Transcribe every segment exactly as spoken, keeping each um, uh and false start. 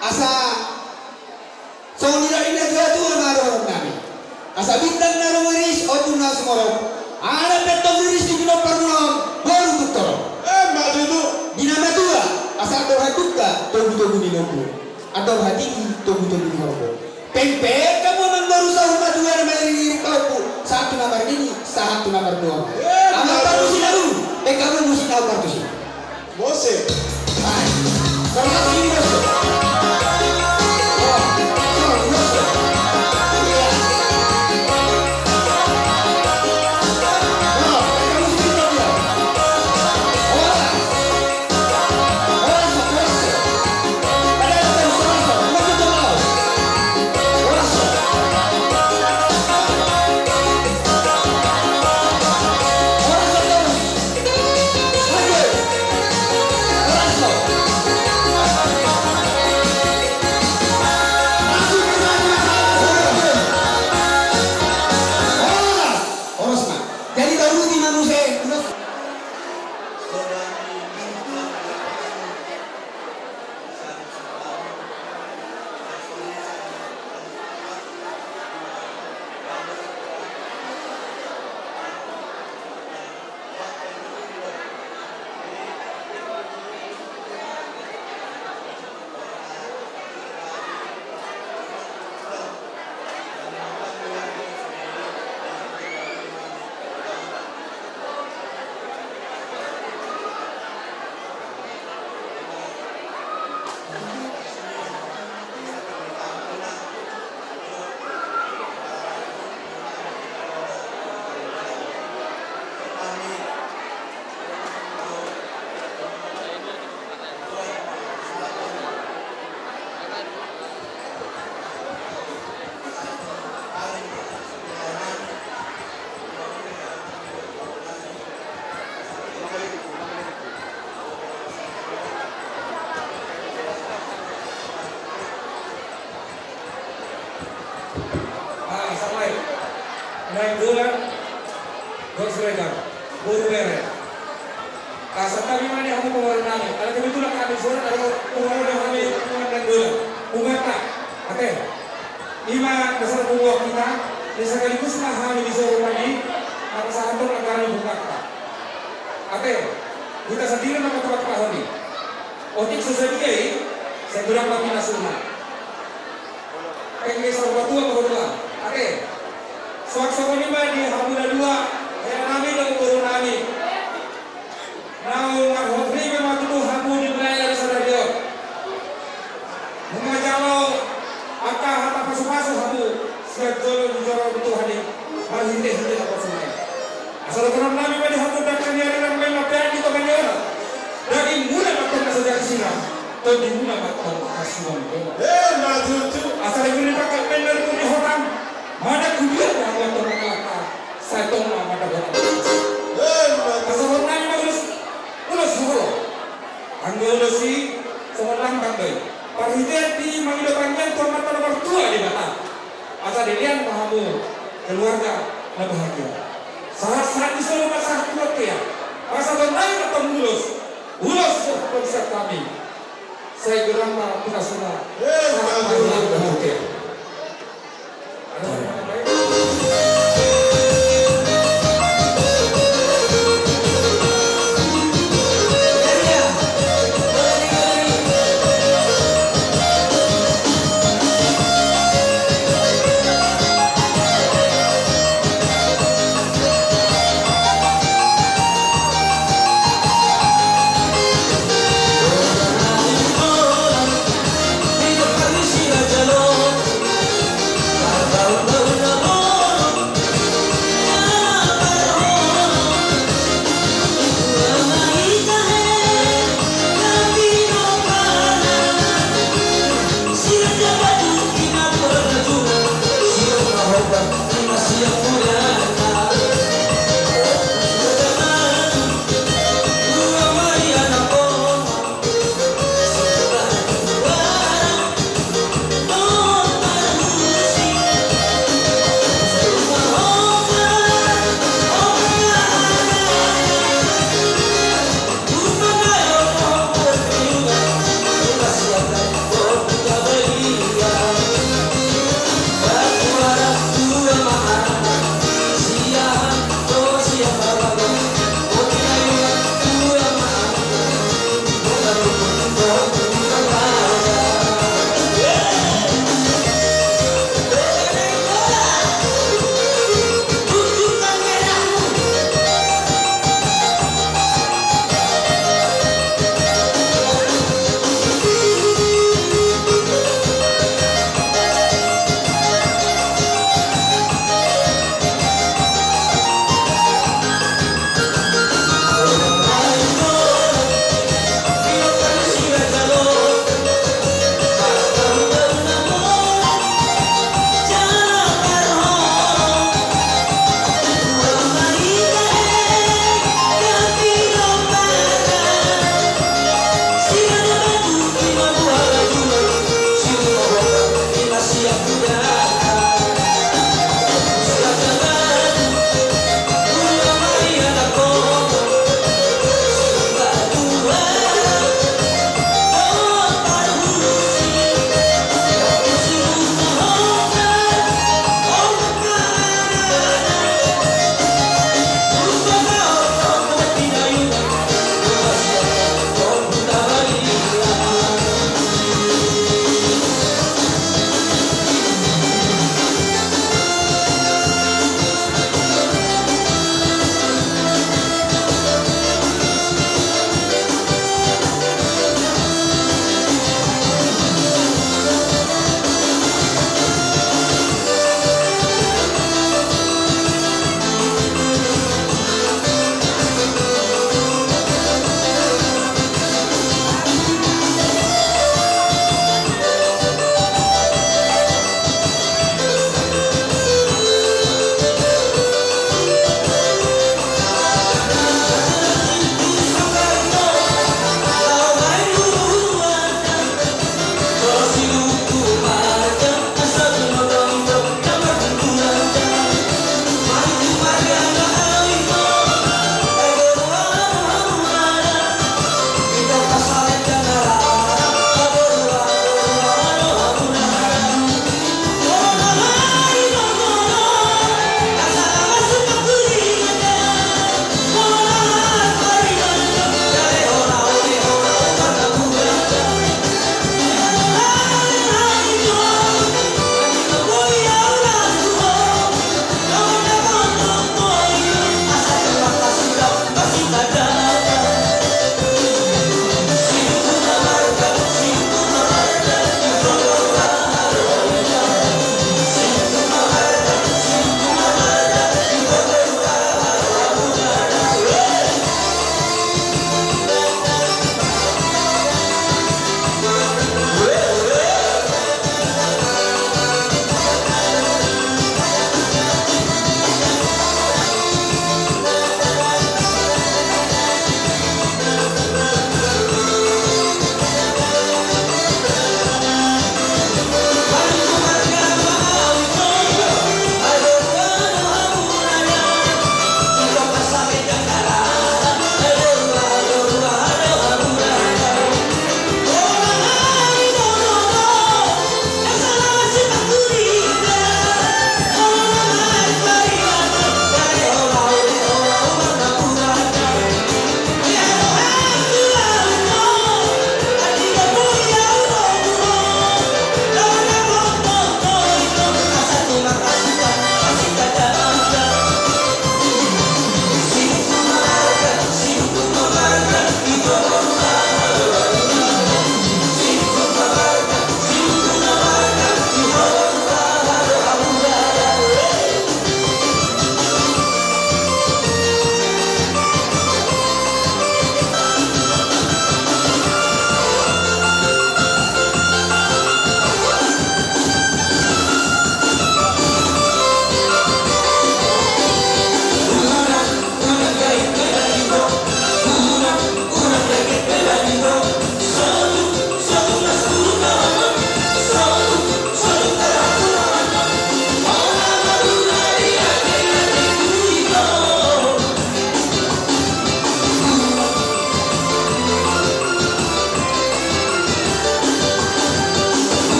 Asa songon i do ninna tuatua ma dohonon nami. Asa bintang na rumiris ombun na sumorop. Ala pe antong riris di pinompar muna on, boru tung torop. Emma tutu. Di na matua, asa andor haduka togutogu ni lombu. Andor hatiti togutogu ni horbo. Pengpeng hamu amang boru saur matua na mairingiring pahompu, sahat tu na marnini, sahat tu na marnono. Emma tutu. Amang partusi na ulu, pengpeng hamu musik na partusi. Musik. Hai. Partusi, musik. Oh, oh, musik. Iya. Oh, musik itu dia. Oh. Jadi baru di manusia. Ah, samuai. Nainggolan, Bos Regar, boru bere. Asa tabi mani hamu pamoruon nami. Ala kebetulan hami songon i, ada pamoruon hami, Tuan Nainggolan. Bunganta. Ate. Ima dasar punguan hita, ni sekaligus ma hami di soro tadi, na pasahathon angka ni bunganta. Ate. Hita sandiri na patupatupahon i. Otik so sadia i, sai godang ma pinasuna. Pengge saur matua ma godang. Ate. Suang songon i ma di hamu na dua, hela nami dohot boru nami. Naung marhot ripe ma tutu hamu di bagasan sadari on. Nunga jalo angka hata pasupasu hamu sian jolo di jolo ni Tuhan i, marhitehite na porsonai. Asa dohonon nami ma di hamu, dangka ni ari na mambahen pean di tonga ni onan. Dagingmuna ma antong na so jadi sirang, tondimuna ma antong na so jadi onan. Emma tutu. Asa daging ni pangkatmen na ringgit ni hotang, mana kuliah na hamu antong na ngalangka, sai tong ma mata hotang. Emma tutu. Asa dohonon nami ma ulos, ulos sihol. Anggo ulos i songon lambang do i. Parhitean di mangido tangiang tu Amanta na martua Debata. Asa dilehon ma hamu keluarga na bahagia. Sahat-sahat ni solu ma sahat tu bontean. Asa tong nai ma tong ulos. Ulos sian hami. Sai godang ma pinasuna. Eh, sahat ma sahat tu bontean.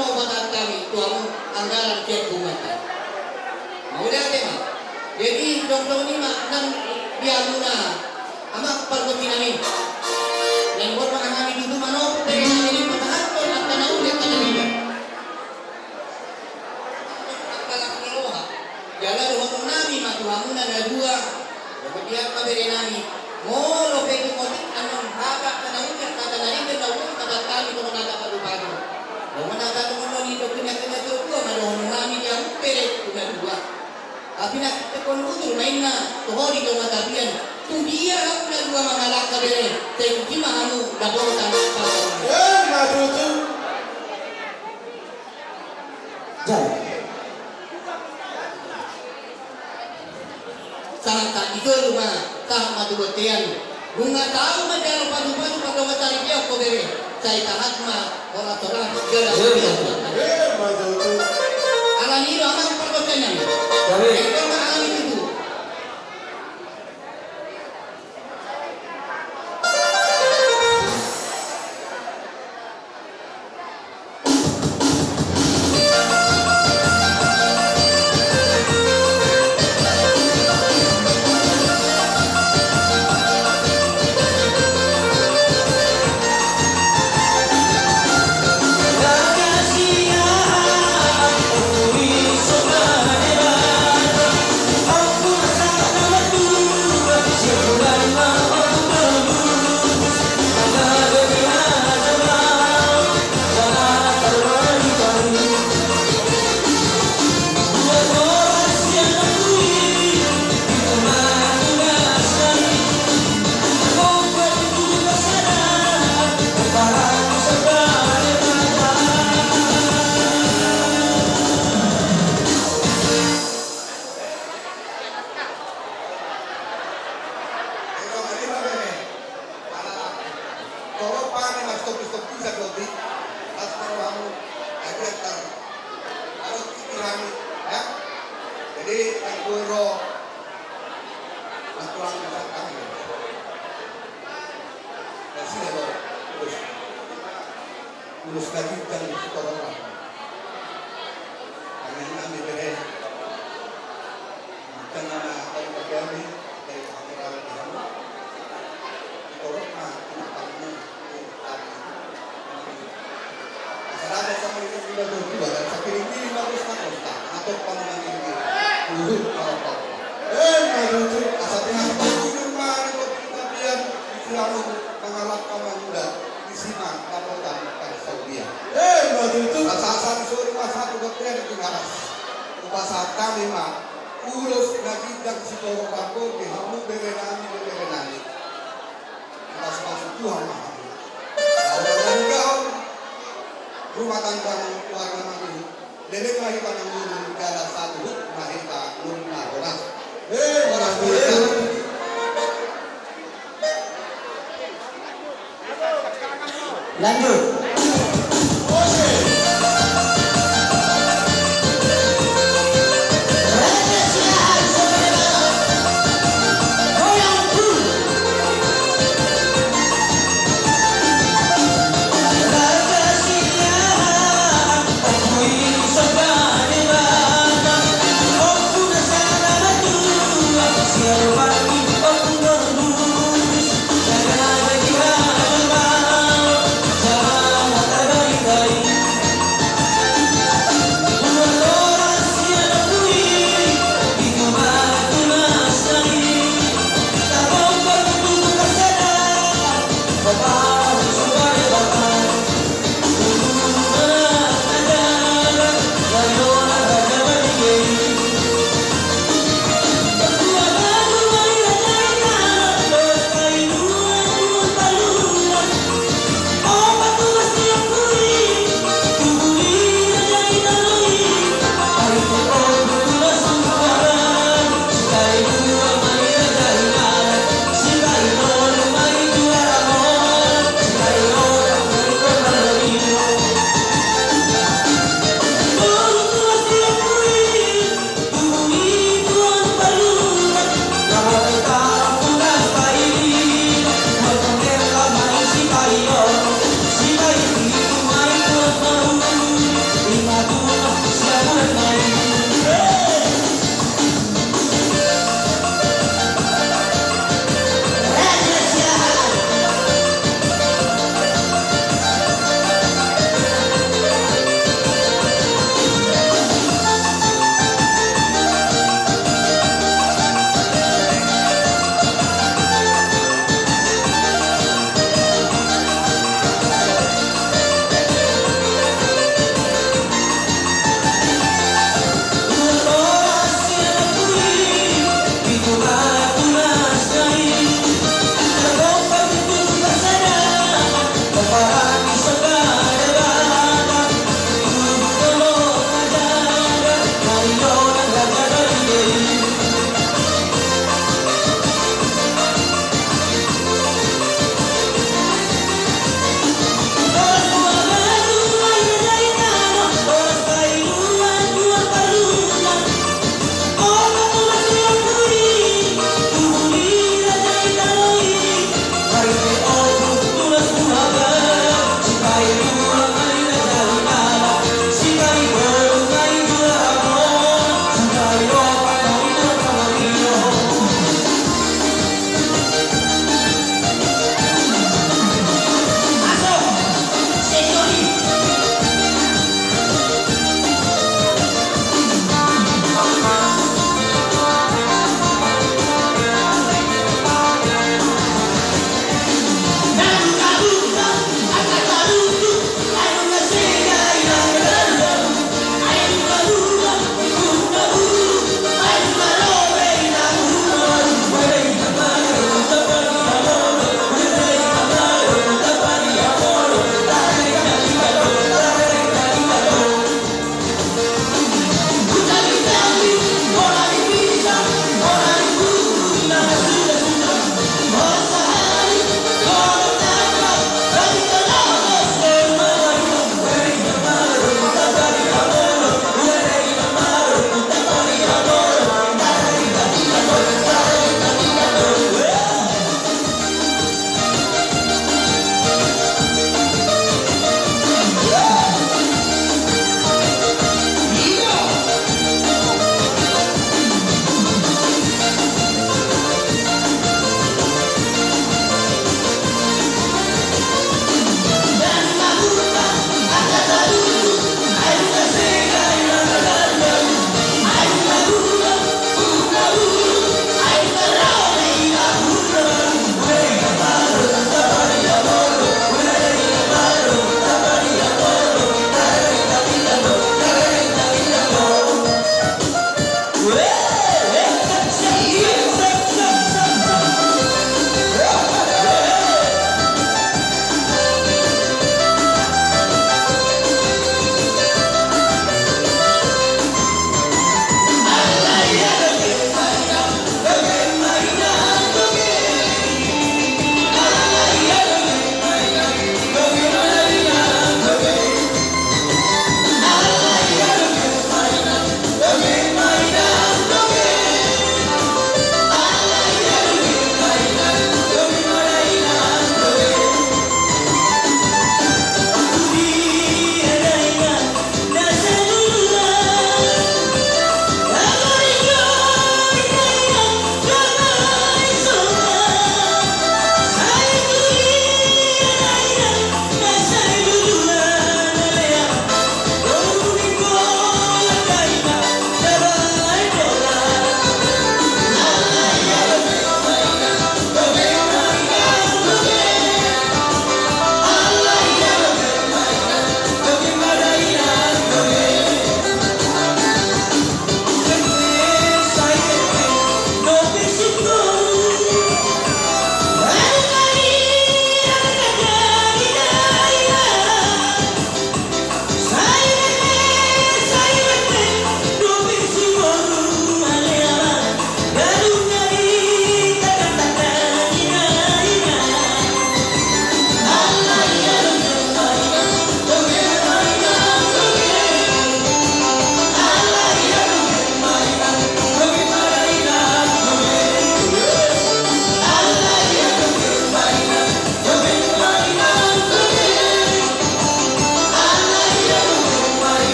Patahon hami tu hamu anggaran sian punguanta. Mauliate ma. Jadi, songon i ma nang di hamuna amang pargonsi nami. Naeng boi ma hami tutu manopot, jadi patahankon angka na uli angka na denggan. Angka las ni roha. Jala dohonon nami ma tu hamuna na dua. Kemudian ma bere nami. Molo pe tung otik annon hata na uli angka na denggan na uli angka hami songon hata padu-padu. Dohonon hata songon on i dohot na kena tu dua ma dohonon nami di hamu bere tu na dua. Tapi na tingkon udur ma inna tu ho di dongan tapian. Tu dia hamu na dua mangalangka bere. Sai tusi ma hamu dapotan. Emma tutu. Jai. Sahat-sahat di jolo ma, sahat ma tu bontean. Nunga tahu ma jalo padu-padu pardongan saripeon ho bere. Sai tahan ma, horas-horas, jala. Emma tutu. Alani i do amang pargonsi nami. Jai. Ento ma alani tutu. Torop hami mastopis-topis sagotik, pas maro hamu, aja tar, harus pikir hami, ya. Jadi, aku ro, mas tulang bisa kami. Kasih ya, Bro. Terus. Ulos na ginjang di sitoron. Tangiang nami bere. Ginjang na tau bagi hami, dari pangeran di hamu. Di torop na, kenapa ini? Asal ada sama dengan sudah berdua, dan sapiring ini bagus, bagus, tak? Atau pangeran ini? Luhut, kalau tahu. Eh, bagus, asal dengan bagus, rumah, di kopi, kopian, di Siramun, mangalap, manguda. Isi ma dapotan parsaulian. Eh, ma tutu. Pasahat sori ma satu gotian di Tinaras. Hupasahat hami ma ulos na ginjang sitorop rambu di hamu bere nami, bere nami. Dipasupasu Tuhan ma hamu. Lalu nami gaul rumah tangga keluarga nami. Leleng ma hita mangolu jala saluhut ma hita nunga horas. Eh, horas, eh. Lanjut.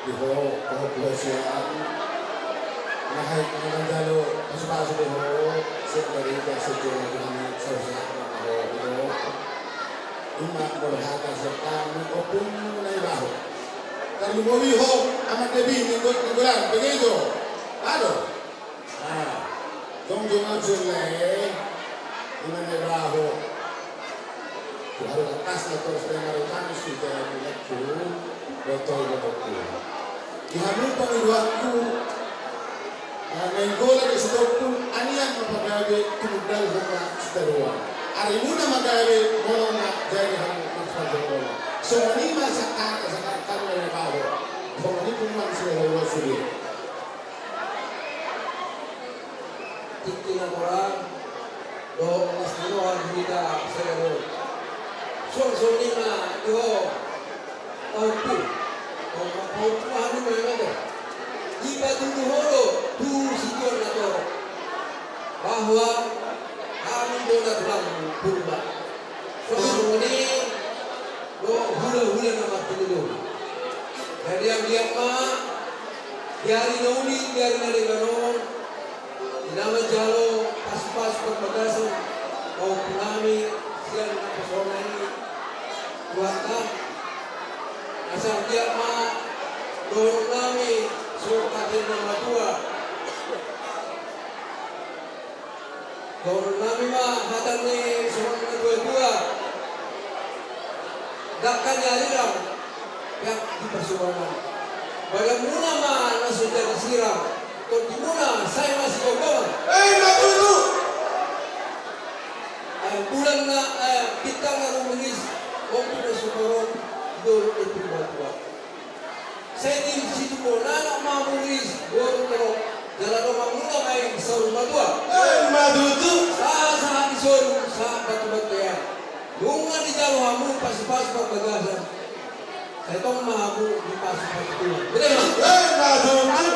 Di ho, ho, ho, sian. Nahai, na manjalo pasupasu di ho, sian dari ita setia di kami, sausah, ho, ho. Ima, molo hata sian hami, ompung na ibaho. Tarlumobi ho, amat debi, minggu, minggu lan, begitu. Aduh. Ah, jongjong au sude, ima na ibaho. Tuhan atas na terus dengar utang sudah dilaku, betul betul. Di hamu pangidoanku, ah, na inggola di sitompul, anian ma pagabe tumundalhon ma sitadoan. Arimuna ma gabe molo na jadi hamu marsajola. Songon i ma sangkap, sangkap na ibaho. Songon i pun mang sila sude. Tingki na torang dohot las ni roha di hita sadari on. Songon i ma di ho, pahompu. Pahompu, pahompu hami ma i ma do. Dipatudu ho do tu situan na torop bahwa hami do na tulang Purba. Songon i do hulahula na martinodohon. Jadi anggiat ma di ari na uli, di ari na denggan on, di na manjalo pasupasu parbagason pahompu nami sian naposo nami Tuhanta, asa anggiat ma dohonon nami songon hata ni na matua. Dohonon nami ma hata ni songon na tuatua. Dangka ni arirang, peak di parsobanan. Badanmuna ma na so jadi sirang, tondimuna sai masigomgoman. Ima tutu. Ai bulan na, ai bintang na rumiris, ompu na so torop, di dolok ni Purbatua. Sai di situboan anak ma muriris, boru torop, jala donganmuna ma i saur matua. Ima tutu. Sahat-sahat ni solu, sahat batu bontean. Nunga dijalo hamu pasupasu parbagason, sai tong ma hamu dipasupasu Tuhan. Betul ma? Ima tutu.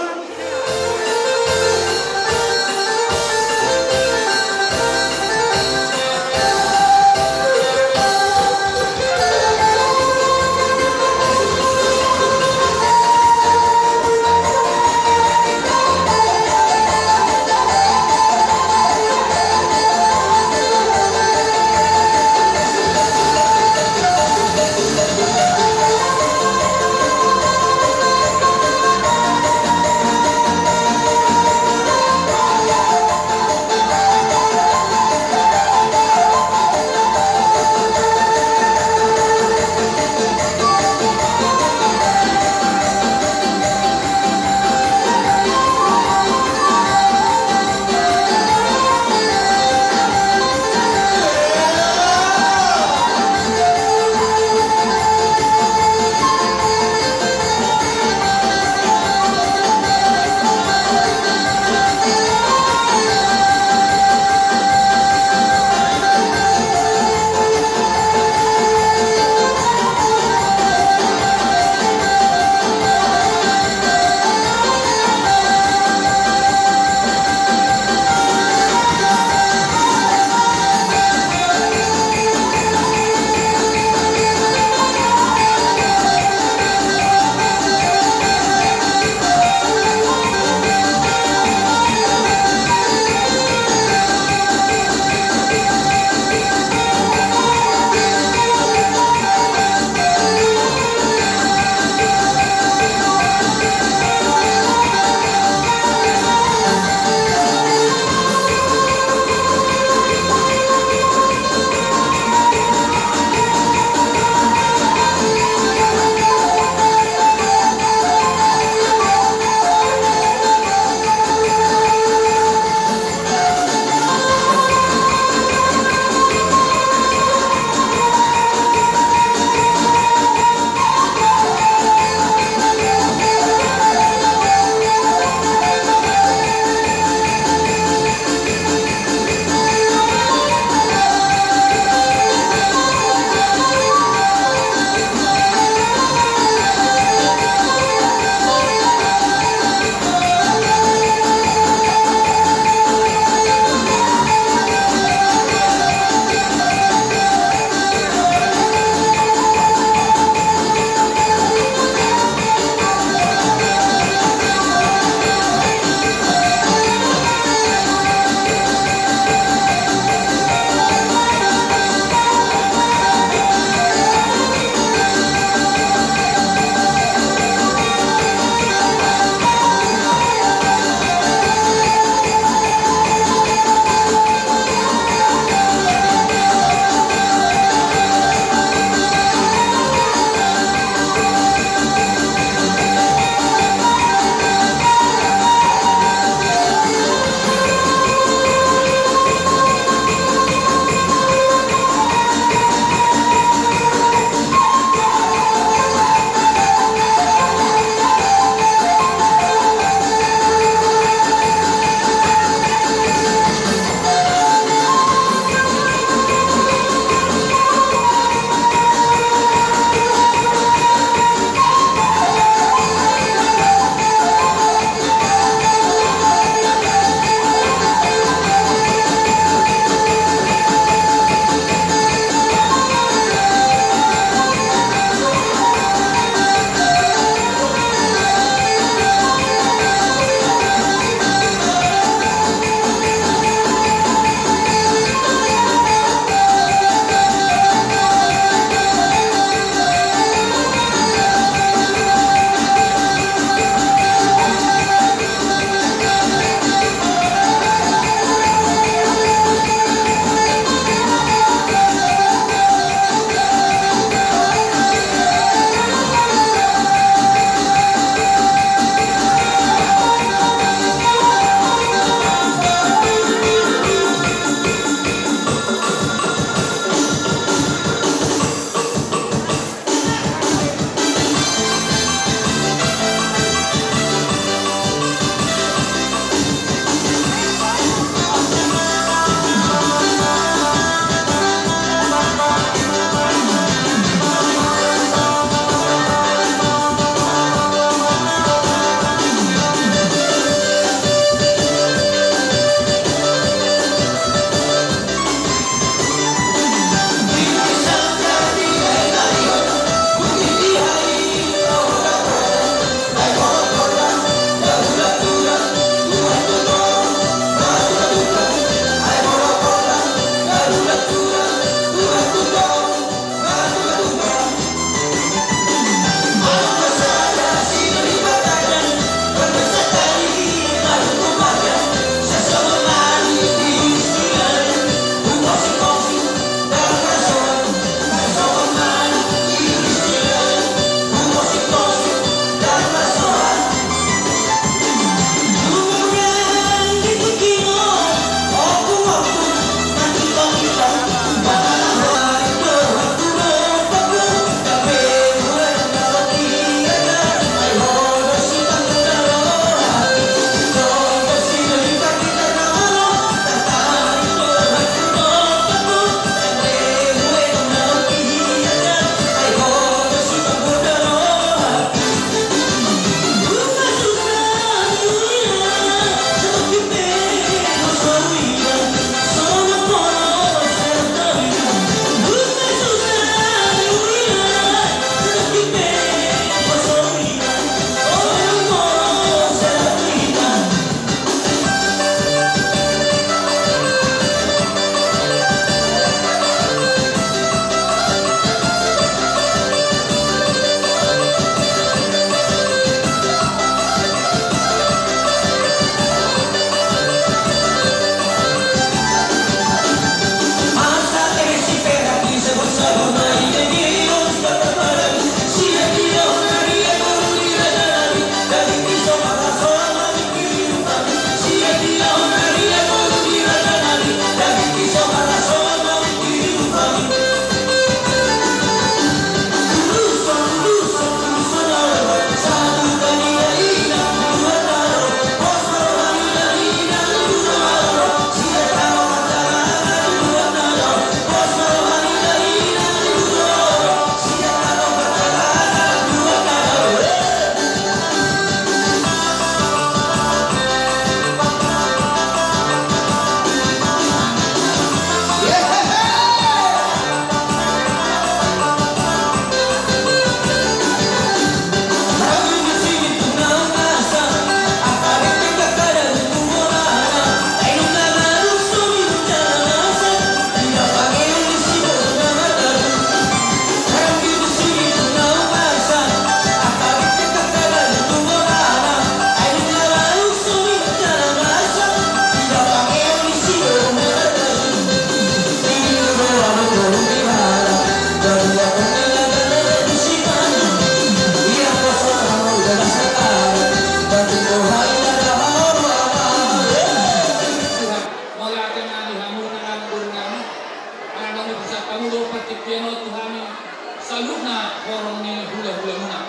Saluhutna horong ni hulahulamuna.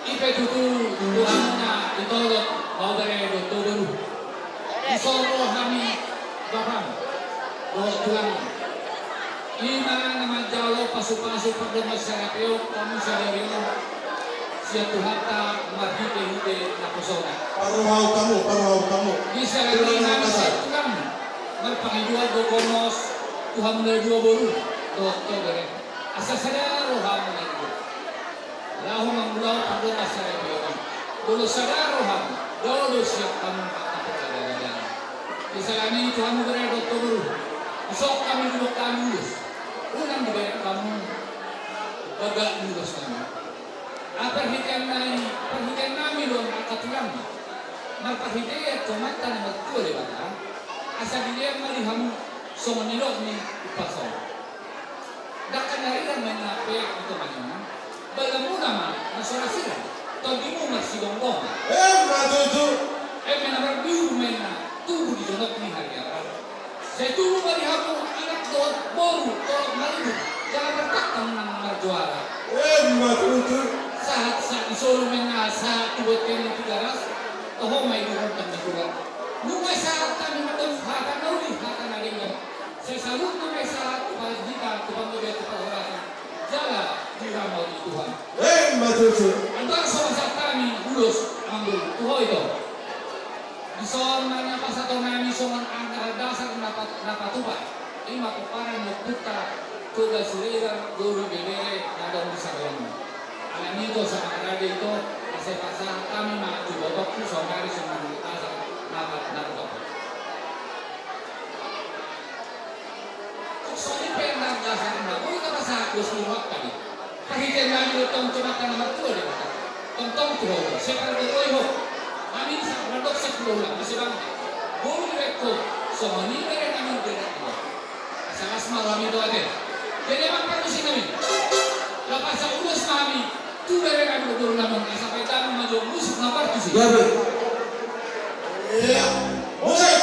I pe tutu doamuna ditolop, ahu bere dohot boru. Dison ro hami bapam dohot tulang. I ma na manjalo pasupasu pardongan saripeon hamu sadari on sian Tuhanta marhitehite naposona. Parrohahon hamu, parrohahon hamu. Di sadari on hami sian tulang marpangidoan do gomos tu hamu na dua boru dohot ho bere. Asa sada roha hamu na dua. Laho mangulahon pardongan saripeon. Molo sada roha hamu, dao do sian hamu angka paradaradana. Di sala ni i tu hamu bere dohot boru. Dison hami dibege hamu ulos. Unang dibereng hamu bagak ni ulos nami. Ai parhitean nami, parhitean nami do angka tulang. Marparhitean tu Amanta na martua Debata. Asa dilean ma di hamu songon nidok ni umpasa on. Dangka na rirang ma inna pe di tonga ni on. Balamuna ma na so ra sirang. Tondimu marsigomgoman. Emma tutu. Eme na marbiur ma inna tubu di jonok ni hariaran. Sai tubu ma di hamu anak dohot boru tolop maribur jala martangkang nang marjuara. Emma tutu. Sahat sahat ni solu ma inna sahat tu bontean ni Tigaras. Toho ma i di rondang ni Tuhan. Nunga sahat hami mandok hata na uli hata na denggan. Sai saluhutna ma i sahat tu hita tu panggabean tu parhorasan jala diramoti Tuhan. Emma tutu. Andorang so pasahat hami ulos, amang boru, tu ho ito. Dison ma na pasahaton nami songon angka dasar na pa-, na patupa. I ma pomparan ni ompunta Toga Siregar, boru, ibebere na adong di sadari on. Alani i ito sahat ma rade ito, asa pasahat hami ma tu ibotongku saonari songon angka dasar na pa-, na patupa. Songon i pe nang dasar na boi tapasahat dos ni rohanta i. Parhitean nami do tong tu Amanta na martua Debata. Tongtong tu ho do, sai pargogoi ho. Hami sahat mandok sampulu olang, muse bangga. Boru, dibereng ho songon i bere nami, dibereng ho. Asa las ma roha nami tu ate. Jadi amang parmusik nami. Laho pasahat ulos ma hami tu bere nami dohot boru nami on, asa paetan ma jo musik na partusi. Gabe. Iya. Musik.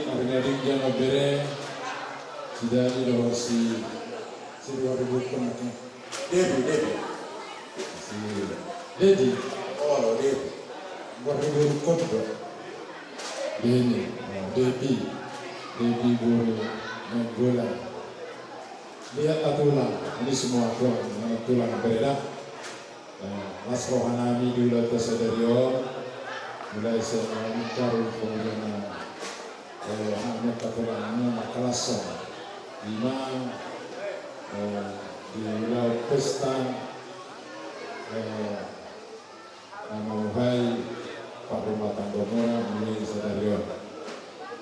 Ari na denggan on bere, si Dani dohot si, si dua ribu kena. Dedi, Dedi. Si Dedi. Oh, Dedi. Dua ribu kena. Dedi, oh, Dedi. Dedi boru Nainggolan. Lihat lah tulang, ini semua tulang, tulang bere da. Eh, las roha nami di ulaonta sadari on, mulai sian na mingkaru, kemudian na, eh, na mingkaru na mangkalashon. Ima, eh, di ulaon pesta, eh, na mambuhai parrumatanggaonmuna mulai sadari on.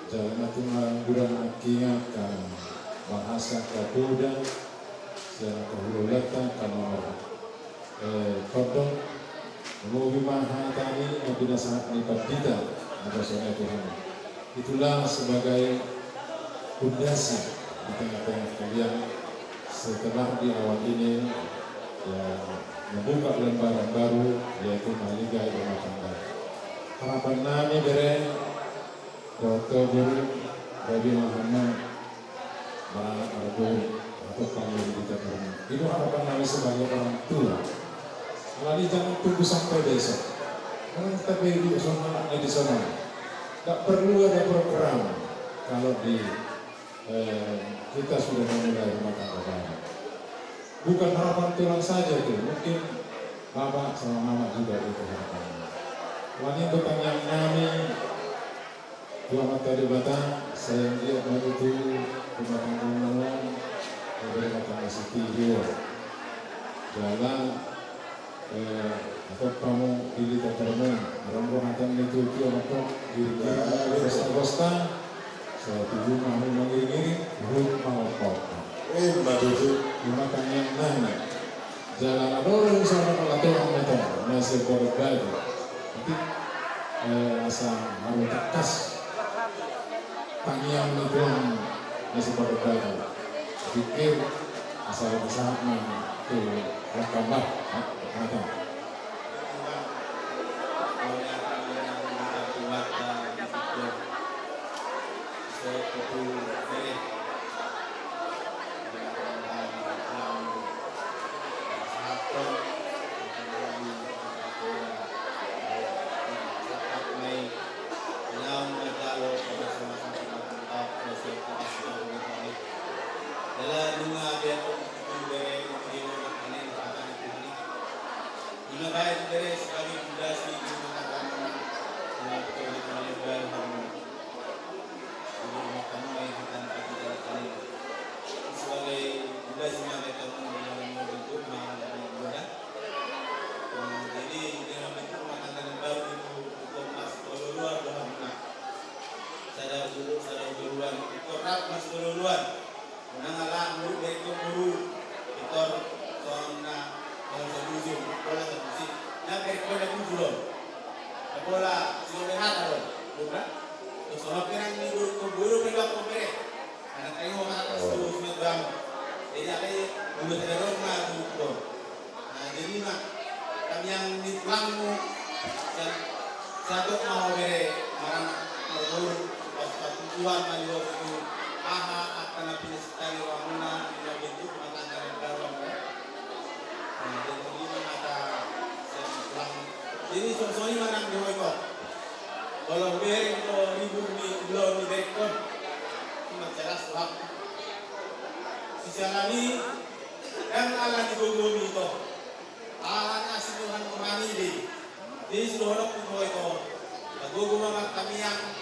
Jala na tung godang nangkin angka bahasa, angka poda sian angka hulahulanta, angka nomor, eh, tondong. Lobi ma hata i na pinasahat ni pandita, na songon i Tuhan. Itulah sebagai pondasi di tengah-tengah kalian setelah di awal ini, ya, membuka lembaran baru, yaitu mahaligai rumah tangga. Harapan nami bere, dohot boru, gabe ma hamu maranak marboru, atau panggil di tatamu. Itu harapan nami sebagai orang tua. Jadi jangan tunggu sampai besok. Karena kita beri di sana, di sana. Tak perlu ada program kalau di, eh, kita sudah memulai rumah tangga baru. Bukan harapan tulang saja itu, mungkin bapak sama mama juga itu harapannya. Wani tukang yang nami, Tuhan Debata, sai anggiat ma tutu rumah tangga on, rumah tangga sitiruon. Jala, eh, atau kamu pilih tatamu, orang rumah tangga itu, itu apa kok, diri, diri, gosta, gosta, sai tubu ma hamu mangiring-iring, ruhut ma opa-opa. Eh, ma tutu. Ima tangiang nami. Jala na dolo ni saudara na tulang na tong, na sebagai batu. Tapi, eh, asa haru tangkas tangiang ni tulang na sebagai batu. Pikir asa bisa ma tu lakambah, ha? Mata. Ima baen bere sebagai pondasi di rumah tanggamu. Sebagai pondasi di rumah tanggamu. Jadi, rumah tangga yang akan kita jalani ini sebagai pondasi rumah tanggamu yang membentuk rumah tangga yang muda. Nah, jadi, dengan bentuk rumah tangga yang baru itu, itu emas keluar dalam rumah. Sada dulu, sada duluan, itu rap emas keluar. Unang ala muruk dari kau muruk. Itor songon na mau sabusi, pola sabusi. Na dari kau na bujur lo. Na pola sio be hata lo. Buka. Terus songon pe nang ni buruk kau buruk pe lo kau bere. Anak kayu mau kata terus terus na bang. Jadi apa ya? Bulu terong na buruk lo. Nah, jadi, Mak, tangiang ni tulangmu, dan sadok ma ho bere maranak marboru, pas patutuan ma di ho tu aha angka na pinasitani rohamuna di na bentuk rumah tangga na baru. Nah, jadi, ima hata sian tulangmu. Jadi, songon i ma nang di ho ito. Kalau bere ito ribur ni ulo ni berekon. Ima jelas, Mak. Sisalani, kan ala ni gogo ni ito. Ala ni asi Tuhan rohani be. Jadi sudah honok tu ho ito. Tagogo ma martangiang.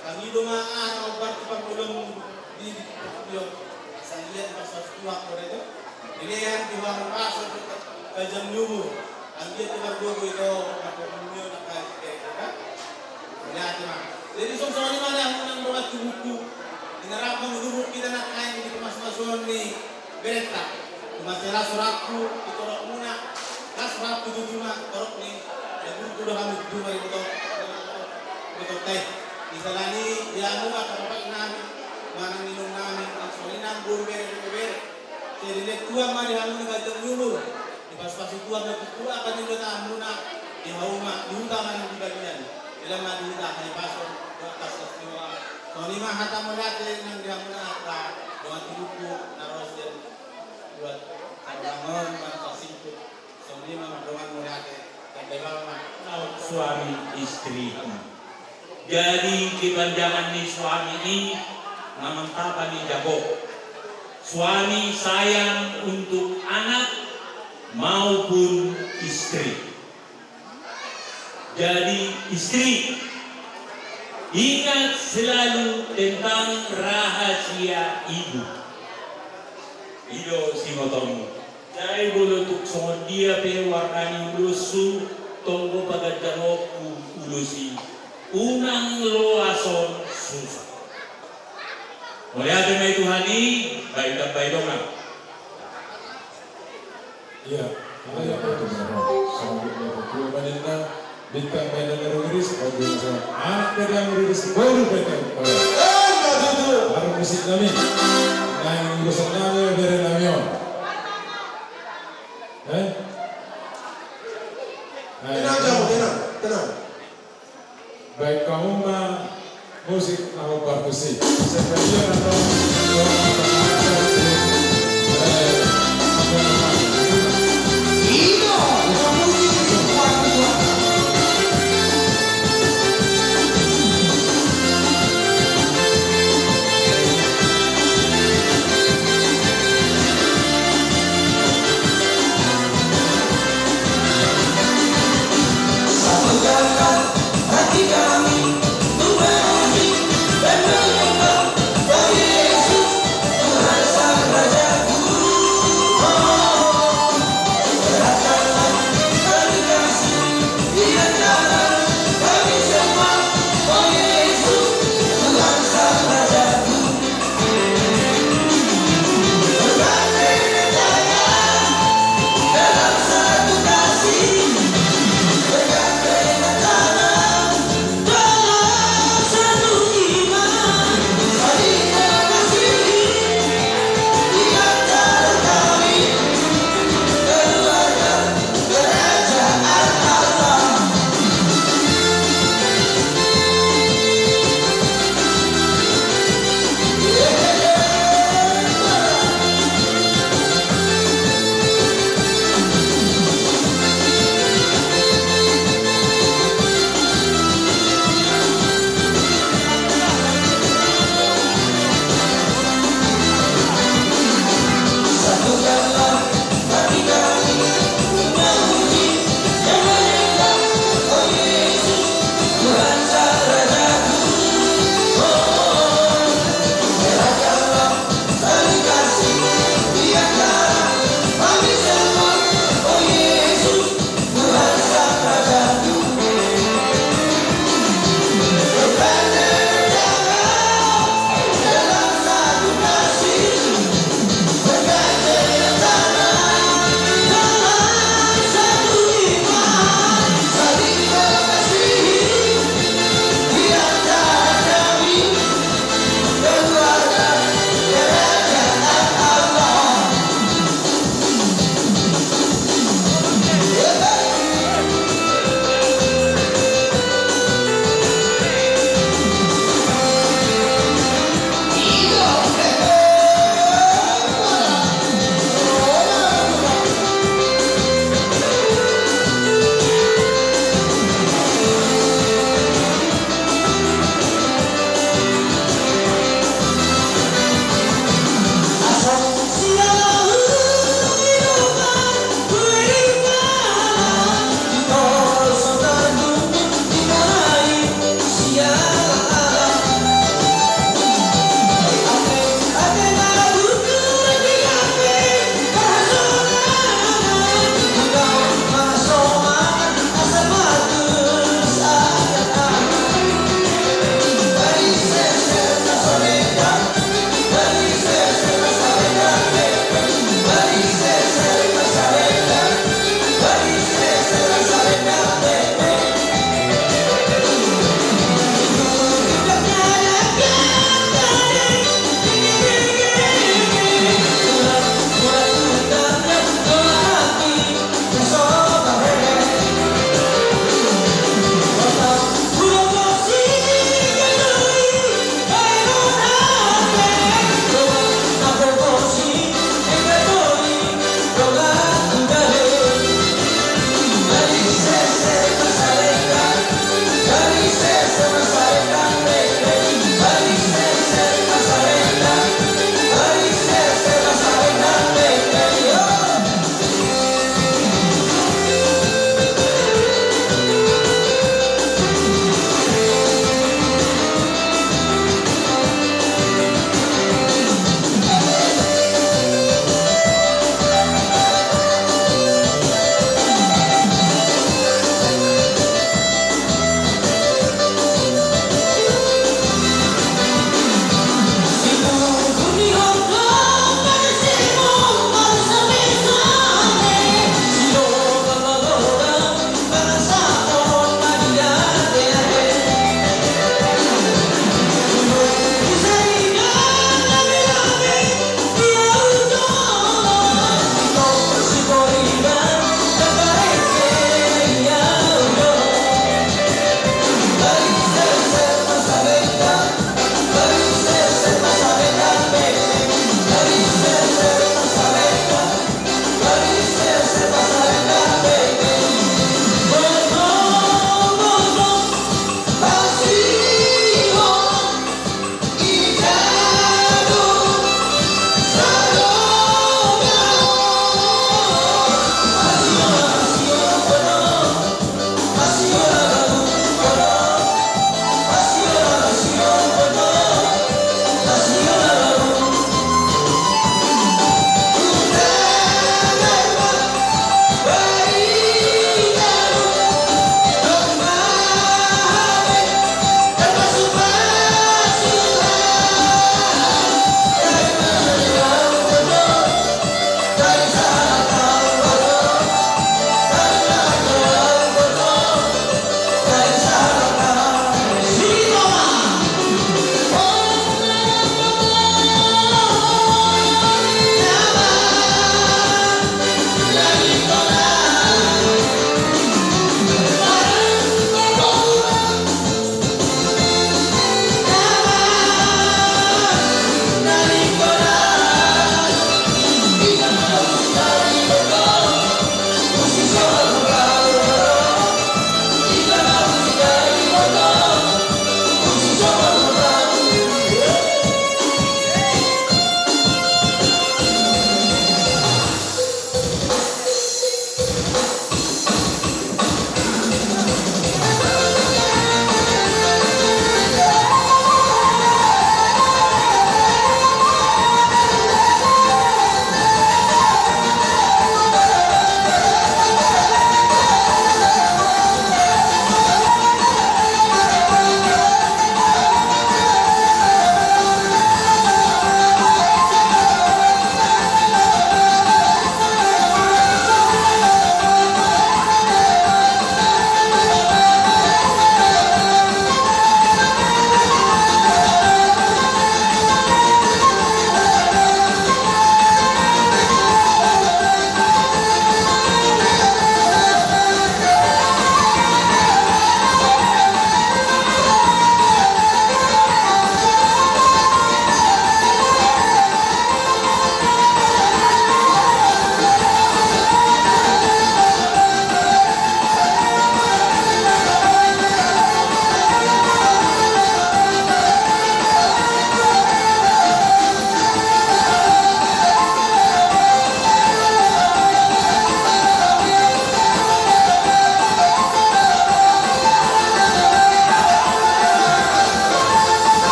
Tangido ma aha na ombar tu pangolom di, di, di, asa liat di pasal Tuhan kore tu. Dilean Tuhan pasal tajam ni umur. Anggiat tu margogo ito, margogo ito, anggiat tu margogo ito. Jadi songon i ma di hamu nang dongan tubuku. Di na rap mangudurhon hita nangkaning di pamasumasuon ni berenta. Ima jelas rohangku di torop muna, las rohangku tutu ma torop ni, ya, burju do hamu tutu ma di boto, boto tai. Misalani, ya, hamu angka bapak nami, manang inong nami, songon i nang boru bere, boru bere. Jadi, let Tuhan ma di hamu na ganjang ni umur. Dipasupasu Tuhan ma tutu angka ni dosa muna, di hauma, di huta manang di bagian. Di lama di huta, di pasu, di atas, di bawah. Songon i ma hata mauliate nang di hamuna angka dongan tubuku na ro sian luat Ardangan, bangso Singkut. Songon i ma dongan mauliate, tanda i ma. Laut suami istriku. Jadi kepanjangan ni suami i, na mantapan ni jago. Suami sayang untuk anak maupun istri. Jadi istri, ingat selalu tentang rahasia ibu. I do singkotonmu. Jadi molo tung songon dia pe warna ni ulusmu, tonggo paganjangonku ulos i, unang loas on susah. Mauliate ma i Tuhan i, baen tambai dongan. Iya, iya, iya, betul, betul. Sambut dari tua badanna, bintang badanna riris, badanna sama. Anak badanna riris, baru badanna. Eh, enggak gitu. Baru musik nami. Nang urusan nami, bere nami on. Eh? Tenang, Jamo, tenang, tenang. Baik, hamu ma musik na hombar tusi. Seperti yang ada.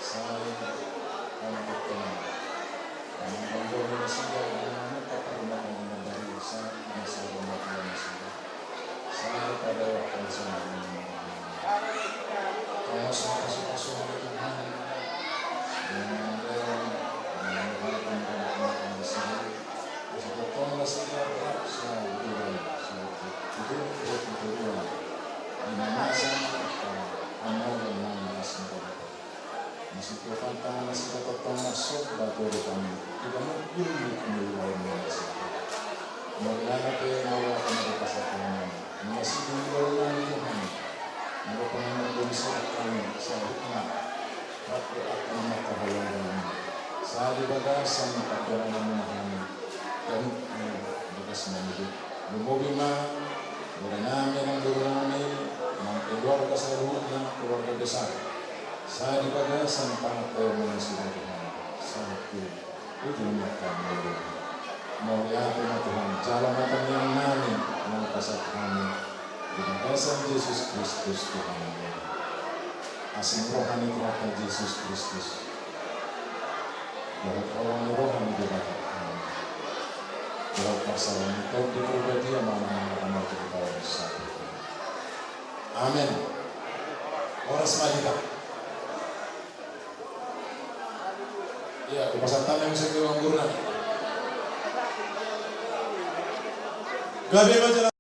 Sai, anak Tuhan. Anak Tuhan, nasida, anak Tuhan, anak Tuhan, nasida. Sai padaohon songon i. Tonga so pasu-pasu ni Tuhan. Dengan Tuhan, dengan Tuhan, dengan Tuhan, dengan Tuhan. Asa tongtong nasida rap saluhut, saluhut. Itu, itu, itu, itu. Di mana sana, amal yang mana asal. Nasida tongtong, nasida tongtong masuk batu di kami. Di kami ilmu kami lain dari situ. Mauliate, mauliate, mauliate, mauliate. Nasida ilmu Tuhan. Mauliate, mauliate, mauliate. Tapi akan maka halangan. Saat di bagasan perdalaman kami. Dan, eh, bagasan hidup. Lumobi ma, boru nami, nang boru nami, nang keluarga saluhutna, keluarga besar. Sai di bagasan pangataon ni nasida Tuhan. Satu, itu niat kami. Mauliate ma Tuhan, jalo ma tangiang nami, nang pasahat nami. Di bagasan Jesus Kristus Tuhan. Asi ni roha ni Tuhanta Jesus Kristus. Dohot holong ni roha ni Debata. Dohot parsaoran ni Tondi Porbadia ma na mangaramoti hita on saluhutna. Amen. Horas ma hita. Ia, hupasahat hami muse tu amang boru nami. Gabe ma jala